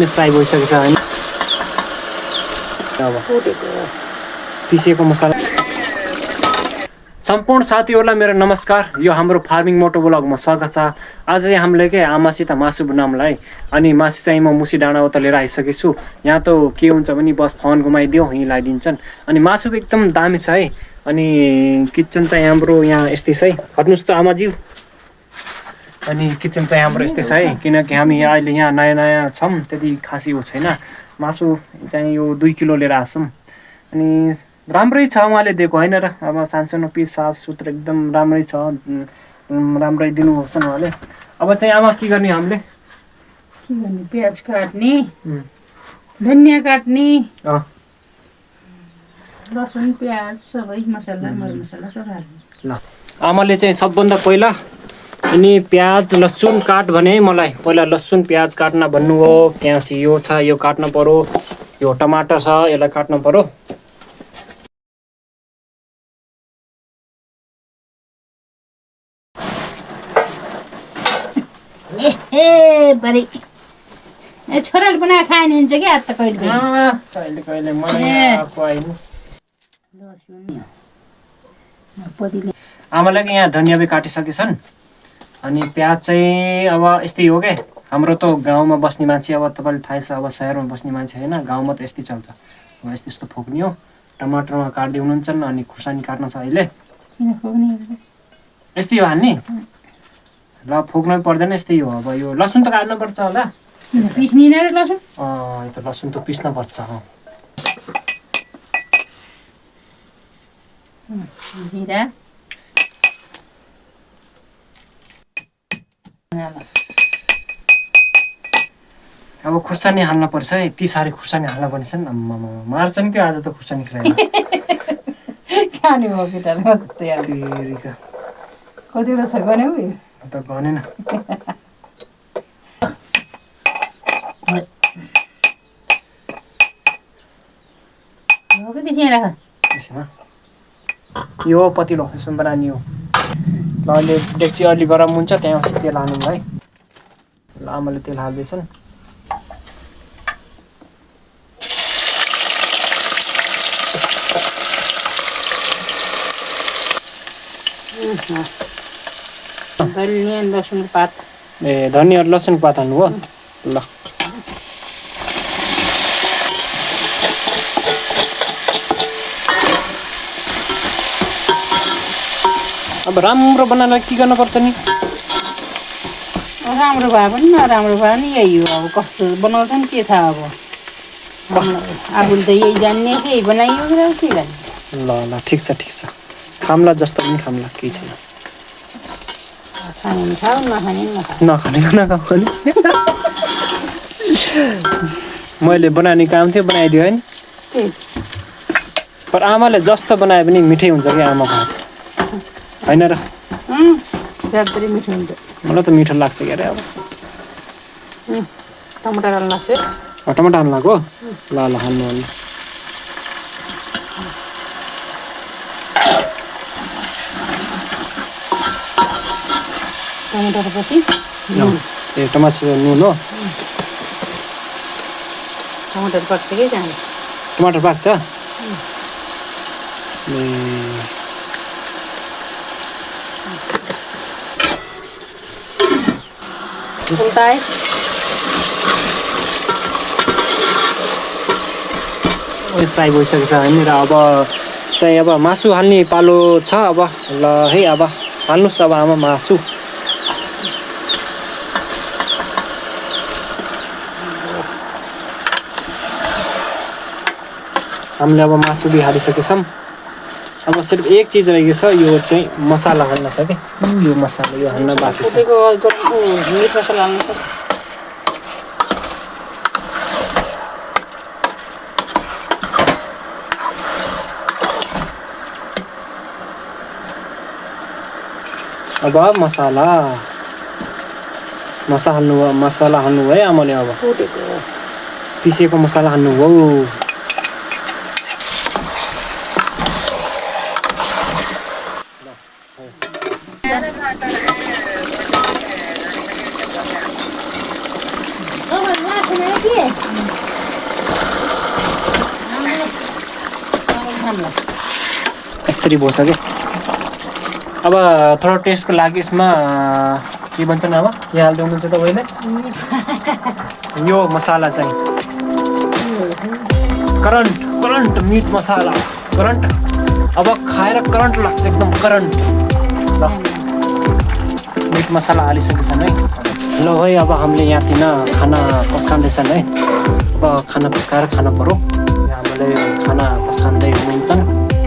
Fry भइसकेको छ हैन। अब पिसेको मसला। सम्पूर्ण साथीहरूलाई मेरो नमस्कार। यो हाम्रो फार्मिङ मोटो ब्लगमा स्वागत छ। आज चाहिँ हामीले के आमासित मासु बनाउँलाई अनि मासु चाहिँ म मुसी डाँडा उता लिएर आइसकेको छु। यहाँ त के हुन्छ भने बस फोन घुमाइदियो यहीँ लगाइदिन्छन्। अनि मासु एकदम दामी छ है। अनि किचन चाहिँ हाम्रो यहाँ यस्तै छ है। हट्नुहोस् त आमाज्यू। अनि किचन चाहिँ हाम्रो यस्तै छ है, किनकि हामी अहिले यहाँ नयाँ नयाँ छौँ, त्यति खासै हो छैन। मासु चाहिँ यो 2 किलो लिएर आछौँ। अनि राम्रै छ उहाँले दिएको होइन र। अब सानसानो पिस साफ सुथरा एकदम राम्रै छ, राम्रै दिनुभएको छ उहाँले। अब चाहिँ आमा के गर्ने हामीले? के गर्ने? प्याज काट्ने, धनियाँ काट्ने, लसुन प्याज सबै मसला मरमसला सब हाल्ने। ल आमाले चाहिँ सबभन्दा पहिला अनि प्याज लसुन काट भने मलाई पहिला लसुन प्याज काट्न भन्नुभयो। त्यहाँ चाहिँ यो छ, यो काट्न पर्यो। यो टमाटर छ, यसलाई काट्न पर्यो। बरी छोराले बनाएर खाएन हुन्छ क्या त कहिले कहिले कहिले मलाई आएको होइन। आमाले यहाँ धनियाँ पनि काटिसकेछन्। अनि प्याज चाहिँ अब यस्तै हो क्या। हाम्रो त गाउँमा बस्ने मान्छे, अब तपाईँले थाहै छ, अब सहरमा बस्ने मान्छे होइन, गाउँमा त यस्तै चल्छ। अब यस्तो यस्तो फोक्ने हो। टमाटरमा काट्दै हुनुहुन्छ अनि खुर्सानी काट्न छ अहिले। यस्तै हो हाल्ने? ल फोक्नै पर्दैन, यस्तै हो। अब यो लसुन त काट्नुपर्छ होला। पिस्ने र लसुन? यो त लसुन त पिस्न पर्छ। जिरा, अब खुर्सानी हाल्न पर्छ है। यति साह्रै खुर्सानी हाल्न पर्छन्। मार्छन् क्या आज त खुर्सानी खाएर। खाने भयो केटाले कतिवटा छ गने हौ त गनेन। यो पतिलो यसमा बनानी हो। ल अहिले डेक्ची अलि गरम हुन्छ, त्यहाँपछि तेल हाल्नु है। ल आमाले तेल हाल्दैछन्। धनियाँ लसुन पात। ए धनियाँ लसुन पात हाल्नुभयो। ल अब राम्रो बनाएर के गर्नुपर्छ नि? राम्रो भए पनि नराम्रो भए पनि यही हो। अब कस्तो बनाउँछन् के थाहा। अब आफूले त यही जान्ने कि यही बनाइयो र के गर्ने। ल ल ठिक छ ठिक छ। खाम्ला जस्तो पनि खाम्ला, केही छैन। खाने खाऊ, नखाने नखानेको नखाऊ नि। मैले बनाउने काम थियो, बनाइदियो होइन। पर आमाले जस्तो बनाए पनि मिठै हुन्छ कि आमाको हात होइन र? ज्यादै मिठो हुन्छ। मलाई त मिठो लाग्छ के अरे। अब टमाटर हाल्नु लाग्छ। टमाटर हाल्नु लाग्यो। ल ल हाल्नु हाल्नु। टमाटर पछि ए टमाटर नुन हो। टमाटर पाक्छ कि जाने। टमाटर पाक्छ? उल्टाए फ्राई भइसकेको छ होइन। र अब चाहिँ अब मासु हाल्ने पालो छ। अब ल है, अब हाल्नुहोस् अब आमा मासु। हामीले अब मासु भी हालिसकेछौँ। अब सिर्फ एक चिज रहेको छ, यो चाहिँ मसाला हाल्न छ कि। यो मसाला यो हाल्न बाँकी छ। मिट मसला हाल्नु छ। अब मसाला हाल्नु भयो आमाले। अब पिसेको मसला हाल्नु भयो। यसरी भइसक्यो अब थोडा टेस्टको लागि यसमा के भन्छन् अब के हाल्दै हुनुहुन्छ तपाईँले यो मसाला चाहिँ करन्ट मिट मसाला करन्ट अब खाएर करन्ट लाग्छ एकदम करन्ट ल मिट मसाला हालिसकेछन् है ल है अब हामीले यहाँतिर खाना पस्काउँदैछन् है अब खाना पस्काएर खानु पर्यो हामीले खाना पस्काउँदै हुनुहुन्छ